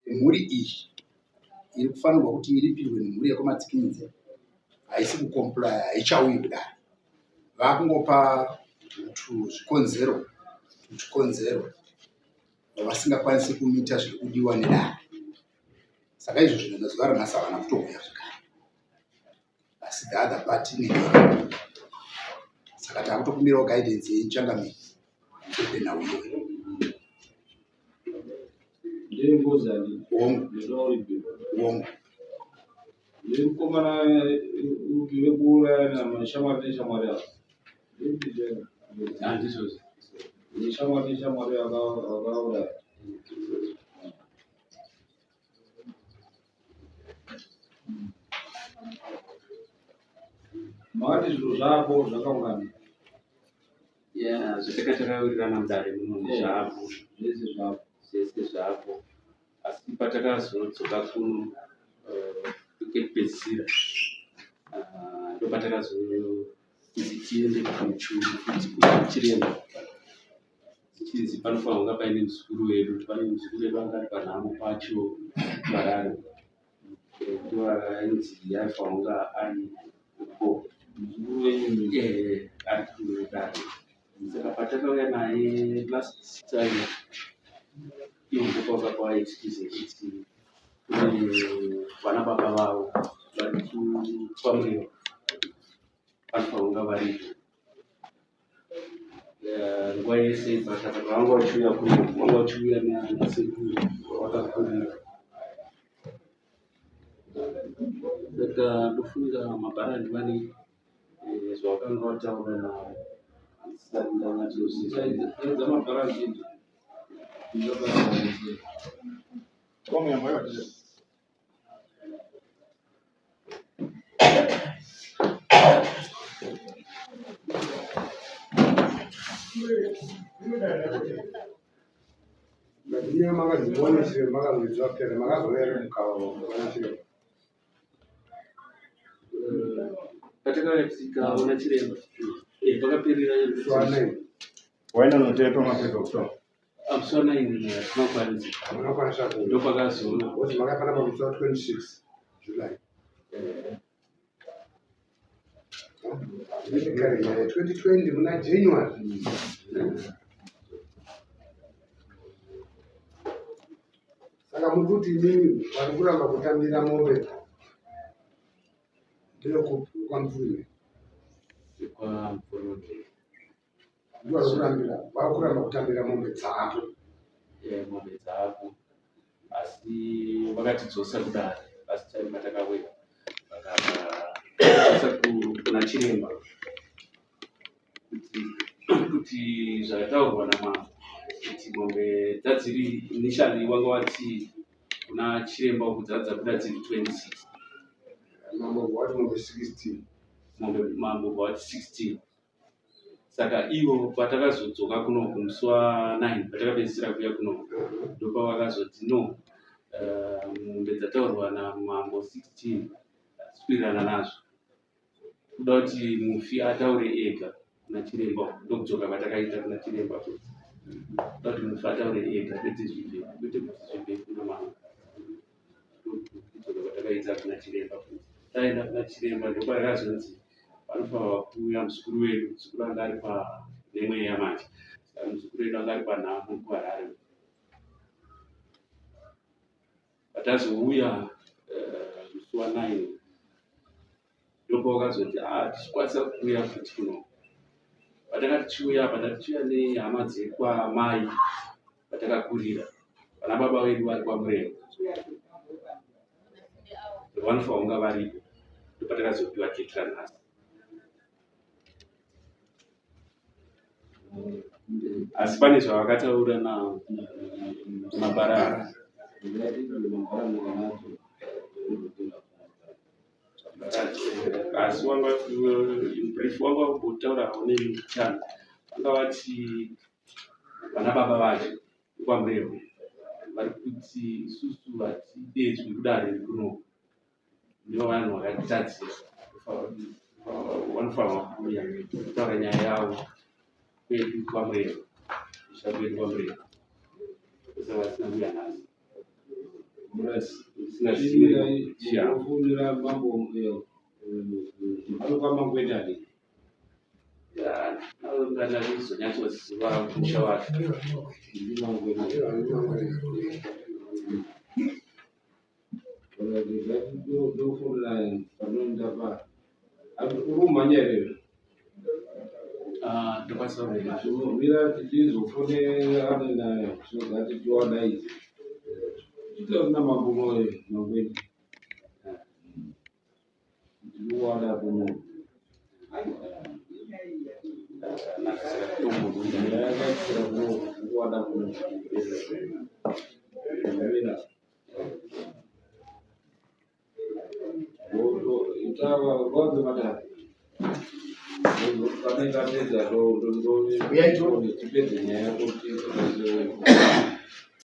Mhuri iyi iri kufanirwa kuti iripirwe nemhuri yekwaMatsikinidze haisi kucomplya, haichauyi kudare. Vakungopa tuzvikonzero tuchikonzero vasingakwanisi kumita zviri kudiwa nedare. Saka izvo zvinhu mazuva ranhasi havana kutouya zvekare, asi the other part inenge. Saka takutokumbirawo guidance yenyu, changamire, pepenhau iyoyo. Ndengozi handi? Hongu. Ndinouripirwa? Hongu. Nemukomana vekuurayana, mashamwari neshamwari avo? Handizvozvo. Neshamwari neshamwari vakauraya. Makati zviro zvako zvakaungana? Ya, zvataka takawirirana mudare muno zvapo. Zvese zvako? Zvese zvapo, asi patakazodzoka kuno kekupedzisira, ndopatakazonzi tiende kuchiremba, chinzi panofanira kunga paine muzukuru wedu. Pane muzukuru wedu anga ari panhamo pacho Harare, ndoainzi aifanira kunga ari uko. Muzukuru wenyu? Ari kudare. Saka patakauya naye last time, ivo ndopavakapawa excuse yekuti kune vana baba vavo vari kuPamuriro, vanofanira kunga varipo nguva yese. Saka vanga vachiuya kuno, vanga vachiuya nasekuru vakakurira. Saka ndofunga mabharani vane zvavakanga vataura navo, ndisati ndanyatsozviziva. Edza mabharanzi. Kwamuyamba. Ngatinyaya makadziona chiremba, makanzwa pera, makazouya mukava kuona chiremba? Patakauya tikaona chiremba, pakaperera. Musi Waenda notepa mapepa kutoa? Musi wa9 hatinakwanisa. Munokwanisa ku Ndopakazoona. Wozi makapana pamusi wa26 July. Kare nyaya 2020 muna January. Saka muri kuti imimi vari kuramba kutambira mombe ndeyekwaMupfume? KwaMupfume. Ndivo vari kurambira, vari kuramba kutambira mombe dzavo? Mombe dzavo, asi vakatidzosa kudare last time patakauya, vakadzosa kuna chiremba kuti zvakataurwa namambo kuti mombe dzadziri initially wanga wati kuna chiremba uku dzadzabuda dziri 26. Mambo wati mombe 16? Mombe mambo wati 16. Saka ivo patakazodzoka kunoku musi wa9, patakapedzisira kuuya kunoku, ndopavakazoti no, mombe dzataurwa namambo 16 hatisi nazvo, kuda kuti mufi ataure ega kuna chiremba. Ndokudzoka kwatakaita kuna chiremba futi, kuda kuti mufi ataure ega, kwete zvibve, kwete kuti zvibve kuna mambo. Ndokudzoka kwatakaita kuna chiremba futi. Taenda kuna chiremba, ndopakazonzi panofanirwa kuuya muzukuru wedu. Muzukuru anga ari panemweya manje. Saka muzukuru wedu anga ari panhamo kuHarare. Patazouya musi wa9, ndopawakazoti hatichikwanisa kuuya futi kuno. Patakati tichiuya apa, tatichiuya nehama dzekwamai patakakurira, vana baba vedu vari kwaMureva, vanofanira kunga varipo. Ndopatakazopiwa date ranhasi. Asi pane zvavakataura namabharani. Asi wanga, in brief, wanga wambotaurawo nemichana, vanga vati vana baba vacho kwaMurehwa vari kuti isusu hatidedzwi kudare kunoku, ndivo vanhu vakatitadzira, vanofanirwa kuuya kutaura nyaya yavo kwedu kwaMurehwa, kusvika kwedu kwaMurehwa. Saka vasina kuuya nhasi. Purasi. Ndisingazivi chiyambo. Unofunira mambo anokwamangwenda adi. Ndandazonyatsoziva musha wacho. Ndimangwenda. Ndofunira panoenda pa. Uri kumhanya here? Ah, ndokwanisa kuenda. Mira tichizofonera naye tinogati tiwadaidze. Titauri namambo mangwenda. Ndinowana kuno. Saka tombobunda. Ndakaitira kuno ndinowana kuno. Mira. Itawa kwanza madam. Pane tapedza Uyai tione. tipedze nyaya yako.